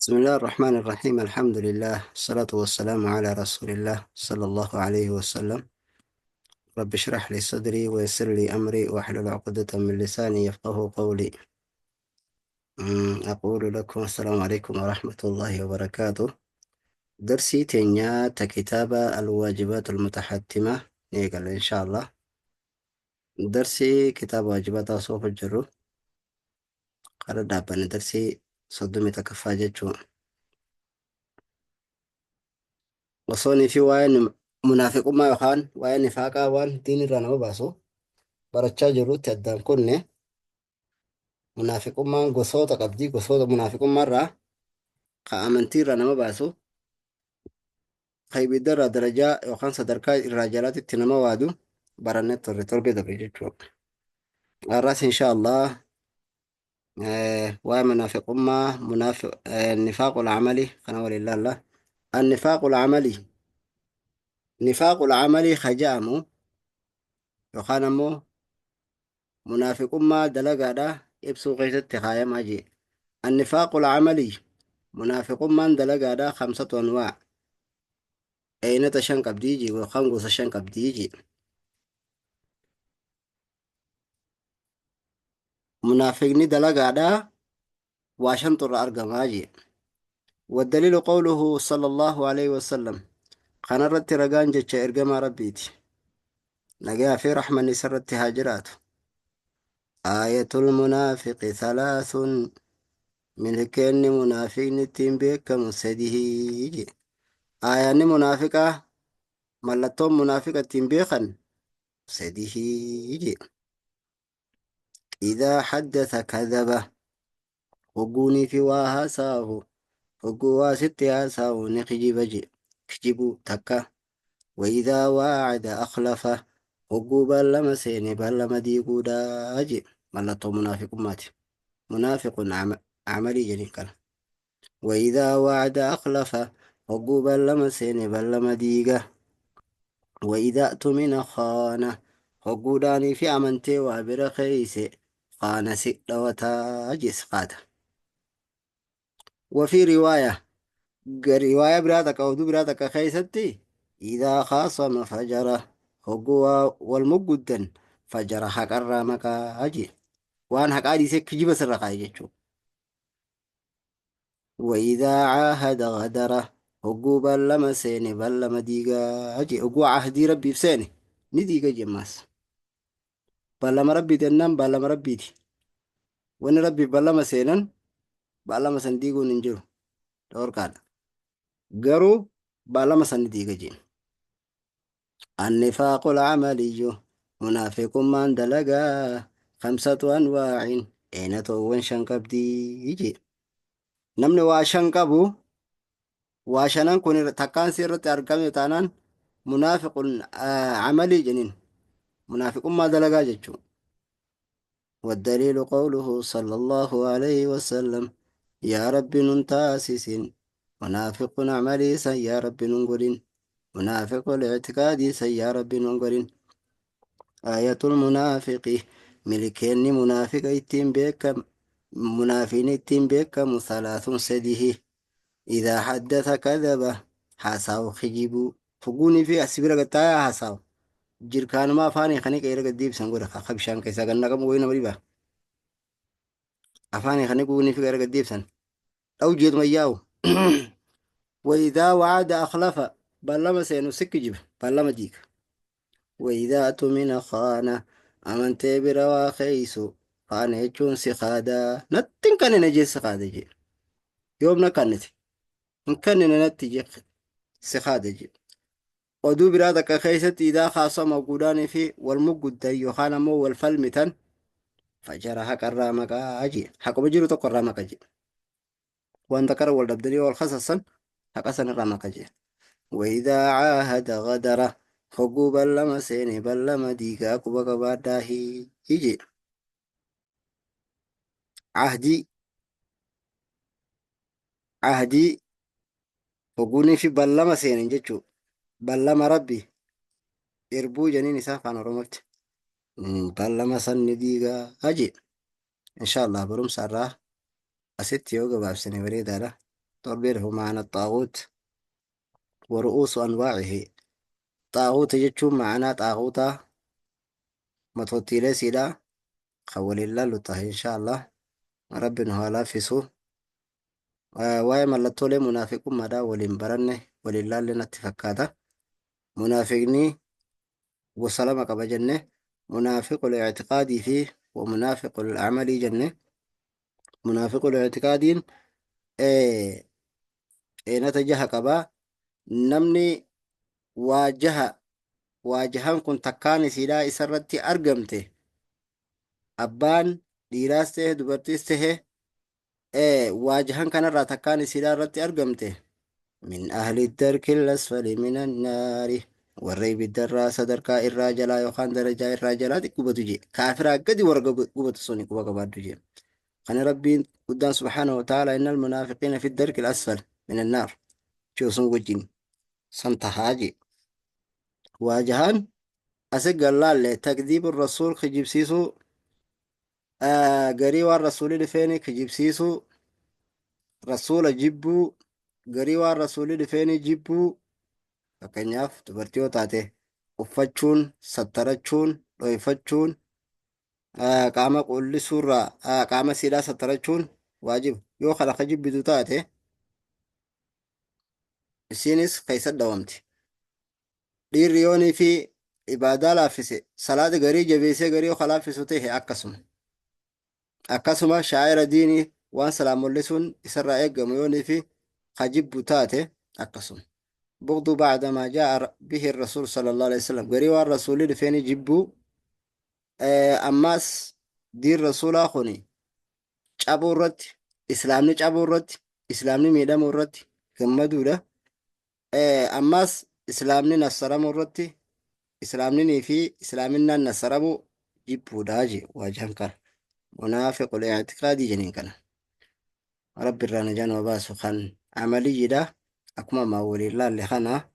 بسم الله الرحمن الرحيم الحمد لله الصلاة والسلام على رسول الله صلى الله عليه وسلم رب اشرح لي صدري ويسر لي أمري واحلل عقدة من لساني يفقه قولي. أقول لكم السلام عليكم ورحمة الله وبركاته. درسي تنيا كتاب الواجبات المتحتمة نيقل إن شاء الله. درسي كتاب واجبات صوف الجرو قال دابنا درسي صدمي تكفاجة. Osoonii fi waa'ee munaafiqummaa yookaan waa'ee nifaaqaa waan diin irraa nama baasu barachaa jirrutti addaan kunne munaafiqummaan gosoota qabdi. Gosoota munaafiqummaa irraa ka amantii irraa nama baasu, ka ibidda irraa darajaa yookaan sadarkaa irraa jalaatti nama waadu barannee turre torbee dabre jechuudha. Har'as insha Allah waa'ee munaafiqummaa nifaaqul amali kana waliin ilaalla. Annifaaqul amali, nifaaqul amalii ka jedhamu yookaan ammoo munaafiqummaa dalagaadha ibsuu keessatti kaayamaa jee. Annifaaqul amalii munaafiqummaan dalagaadha khamsatu anwaa eenata shan qabdii jee yookaan gosa shan qabdii jee. Munaafiqni dalagaadha waa shantu irra argamaa jee. والدليل قوله صلى الله عليه وسلم kanarratti ragaan jecha ergamaa rabbiiti. Nagaa fi rahmanni isarratti haa jiraatu. Aayatul munaafiqi thalaathun milkeenni munaafiqni ittiin beekamu sadihii jedhe. Aayaanni munaafiqaa mallattoon munaafiqa ittiin beekan sadihii jedhe. Idaa haddatha kadhaba hogguunii fi waa haasa'ahu hogguu waa sitti haasa'u ni kijiba jedhe. Kijibuu takka. Waidaa waacada akhlafa hogguu beellama seene beellama diiguudhaa jedhe. Mallattoo munaafiqummaati. Munaafiqun amalii jedhin kana. Waidaa waacada akhlafa hogguu beellama seene beellama diiga. Waidaa tumina khaana hogguudhaanii fi amantee waa bira keeyse khaana si dhawataa jedhe qaata. وفي رواية رواية براتك أو دو براتك خيستي إذا خاصم فجره هو والمقدن فجر حق الرامك أجي وأن حق عادي سك جيب سرقا وإذا عاهد غدره هو بلما سيني بلما ديقا أجي هو عهدي ربي في سيني نديقا جماس بلما ربي تنام بلما ربي دي وإن ربي بلما سينن بلما سنديقو ننجرو دور كان garuu beellama san ni diiga jeen. Annifaaqul amaliyyu munaafiqummaan dalagaa khamsatu anwaa'in eenatoowwan shan qabdii jee. Namni waa shan qabu waa shanan kun takkaan si irratti argame taanaan munaafiqun amalii jeniin munaafiqummaa dalagaa jechuudha. والدليل قوله صلى الله عليه وسلم يا رب ننتاسس منافق عملي سن يا رب ننقرين منافق الاعتقادي سن يا رب ننقرين. آية المنافق ملكين منافق اتين بك منافين اتين بك ثلاث سده إذا حدث كذب حاساو خجيبو فقوني في أسبرة قتايا حاساو jirkaan ma afaanii kanii qeera gad deebisan godha akka bishaan keessaa ganna qabu wayii nama dhiba afaanii kanii guunii fi qeera gad deebisan dhaw jeetuma yaa'u. وإذا وعد أخلف بلما سينو سك جب بلما ديك. وإذا أتمن خانة أمنت بروا خيسو خانة يجون سخادا نتن كان نجي سخادا جي يوم نكنت إن كان نتجي سخادا جي. Oduu biraa takka keessatti idaa kaasama gudaanii fi wal mugguddan yookaan ammoo wal falmitan fajara haqarraa maqaa jee haquma jiru tokko irraa maqa jee wanta kara wal dhabdanii wal khasassan haqa san irraa maqa jee. Waidaa caahada gadara hogguu ballama seene ballama diigaa quba qabaadhaa jee. Ahdii ahdii hogguunii fi ballama seenen jechuu ballama rabbi irbuu janiin isaa afaan oromootti ballama san ni diigaa jee. Insha Allah barumsa irraa asitti yoo gabaabsine bareedaadha. Torbee dhufu maana xaaguut wa ru'uusu anwaacihi. Xaaguuta jechuun ma'anaa xaaguutaa matootiilee siidhaa kan waliin laallu ta'a insha Allah. Rabbi nu haa laaffisu. Waa'ee mallattoolee munaafiqummaadhaa waliin baranne waliin laalle natti fakkaata. Munaafiqni gosa lama qaba jenne, munaafiqul i'tiqaadii fi wa munaafiqul amalii jenne. Munaafiqul i'tiqaadiin eenata jaha qaba. Namni waa jaha waa jahan kun takkaan isiidhaa isarratti argamte, abbaan dhiiraas ta'e dubartiis ta'e, waa jahan kanarraa takkaan isiidhaa irratti argamte, min ahli darkil asfali min annaari, warra ibiddarraa sadarkaa irraa jalaa yookaan darajaa irraa jalaatti gubatu jee. Kaafiraa gadi warra gubatu suni quba qabaadhu jee. Kana Rabbiin guddaan subhaanahu wa ta'ala innal munaafiqiina fi darkil asfal min annaar jee sun wajjin san tahaa jee. Waa jahaan asi gallaalle: takdiibu rasuul, kijibsiisuu, garii waan rasuulli dhufeeni kijibsiisuu, rasuula jibbuu, garii waan rasuulli dhufeeni jibbuu. Fakkeenyaaf dubartii yoo taate uffachuun, sattarachuun, dhoyfachuun, qaama qullisuurraa qaama siidhaa sattarachuun waajiba. Yoo kana ka jibbitu taate isiinis keessa dhawamti. Dhiirri yoonii fi ibaadaa laaffise, salaata garii jabeessee garii yoo ka laaffisu ta'e akkasuma. Akkasuma shaa'ira diinii waan salaan mul'isuun isarraa eeggamu yoonii fi ka jibbu taate akkasuma. Bughdu ba'da maa jaa'a bihi rasuul sallallahu alaihi wasallam, garii waan rasuulli dhufeeni jibbuu. Ammaas diin rasuulaa kuni cabuu irratti, islaamni cabuu irratti, islaamni miidhamuu irratti gammaduudha. Ammaas islaamni nassaramuu irratti, islaamninii fi islaaminaan nassaramuu jibbuudha jee. Waajahan kana munaafiqul i'tiqaadii jeniin. Kana Rabbi irraa najaa nu baasu. Kan amaliyyiidha akkuma ammaa waliin laalle kana.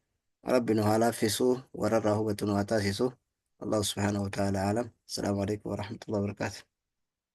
Rabbi nu haa laaffisu, warra irraa hubatu nu haa taasisu. Allahu subhaanahu wa ta'ala alam. Assalaamu alaikum warahmatullahi wabarakaatuh.